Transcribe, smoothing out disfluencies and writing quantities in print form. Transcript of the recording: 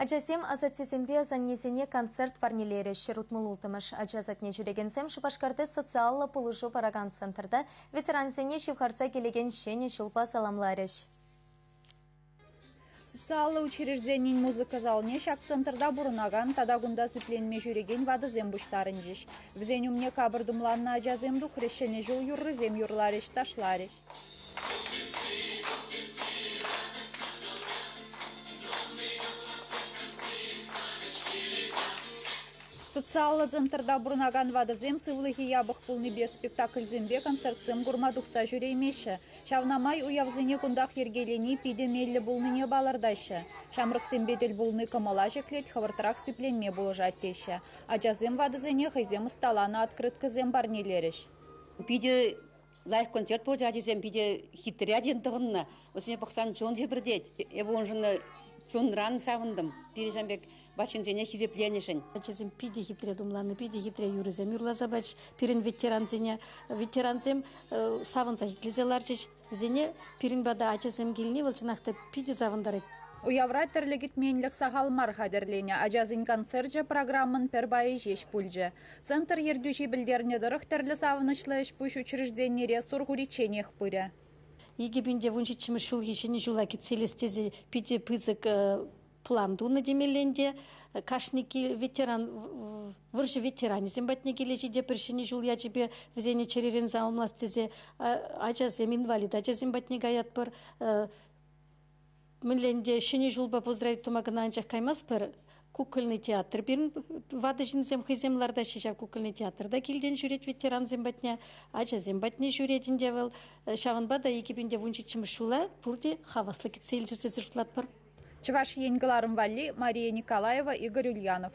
Ачасем асаттесемпе асаннесене концерт парнелерӗҫ. 166-мӗш ача садне ҫӳрекенсем Шупашкарти социаллӑ пулӑшу паракан центрта ветерансене ҫывхарса килекен Ҫӗнӗ ҫулпа саламларӗҫ. Социаллӑ учрежденин музыка залне ҫак центрта пурӑнакан тата кунта сипленме ҫӳрекен ватӑсем пуҫтарӑнчӗҫ. Вӗсен умне капӑр тумланнӑ ачасем тухрӗҫ, Ҫӗнӗ ҫул юррисем юрларӗҫ, ташларӗҫ. Социаллӑ центрта пурӑнакан ватӑсем сывлӑхӗ япӑх пулнипе спектакльсемпе концертсем курма тухса ҫӳреймеҫҫӗ. Ҫавна май уявсене кунтах йӗркелени питӗ меллӗ пулнине палӑртаҫҫӗ. Ҫамрӑксемпе тӗл пулни кӑмӑла ҫӗклет, хӑвӑртрах сипленме пулӑшать теҫҫӗ. Ачасем ватӑсене хӑйсем ӑсталанӑ открыткӑсем парнелерӗҫ. Питӗ лайӑх концерт пулчӗ, ачисем питӗ хитре ачисем тӑхӑннӑ. Вӗсене пӑхсан чун хӗпӗртет. Эпӗ уншӑн чунран савӑнтӑм. Пирӗн ҫавӑн пек ват ҫынсене хисепленӗшӗн. Ачасем питӗ хитре тумланнӑ, питӗ хитре юрӑсем юрласа пачӗҫ пирӗн ветерансене. Ветерансем савӑнса итлесе ларчӗҫ. Вӗсене пирӗн пата ачасем килни вӑл чӑнах та питӗ савӑнтарать. Уявра тӗрлӗ кӗтменлӗх сахал мар хатӗрленӗ. Ачасен концерчӗ программӑн пӗр пайӗ ҫеҫ пулчӗ. Центр ертӳҫи пӗлтернӗ тӑрӑх, тӗрлӗ савӑнӑҫлӑ ӗҫ-пуҫ учрежденире сур хуричченех пырӗ. 2017 ҫулхи Ҫӗнӗ ҫула кӗтсе илес тесе питӗ пысӑк план тунӑ темелле ӗнтӗ. Кашни ветеран вӑрҫӑ ветеранӗсем патне киле ҫитӗпӗр Ҫӗнӗ ҫул ячӗпе вӗсене чӗререн саламлас тесе ачасем, инвалид ачасем патне каятпӑр. Мӗнле ӗнтӗ Ҫӗнӗ ҫулпа поздравить тума кӑна анчах каймастпӑр. Кукольный театр пирӗн ватӑ ҫынсем хӑйсем лартаҫҫӗ ҫав кукольный театрта килтен ҫӳрет ветерансем патне, ачасем патне ҫӳрет ӗнтӗ вӑл. Ҫавӑнпа та 2017 ҫула пурте хаваслӑ кӗтсе илчӗр тесе шутлатпӑр. Чӑваш Ен кӑларӑм валли Мария Николаева, Игорь Ульянов.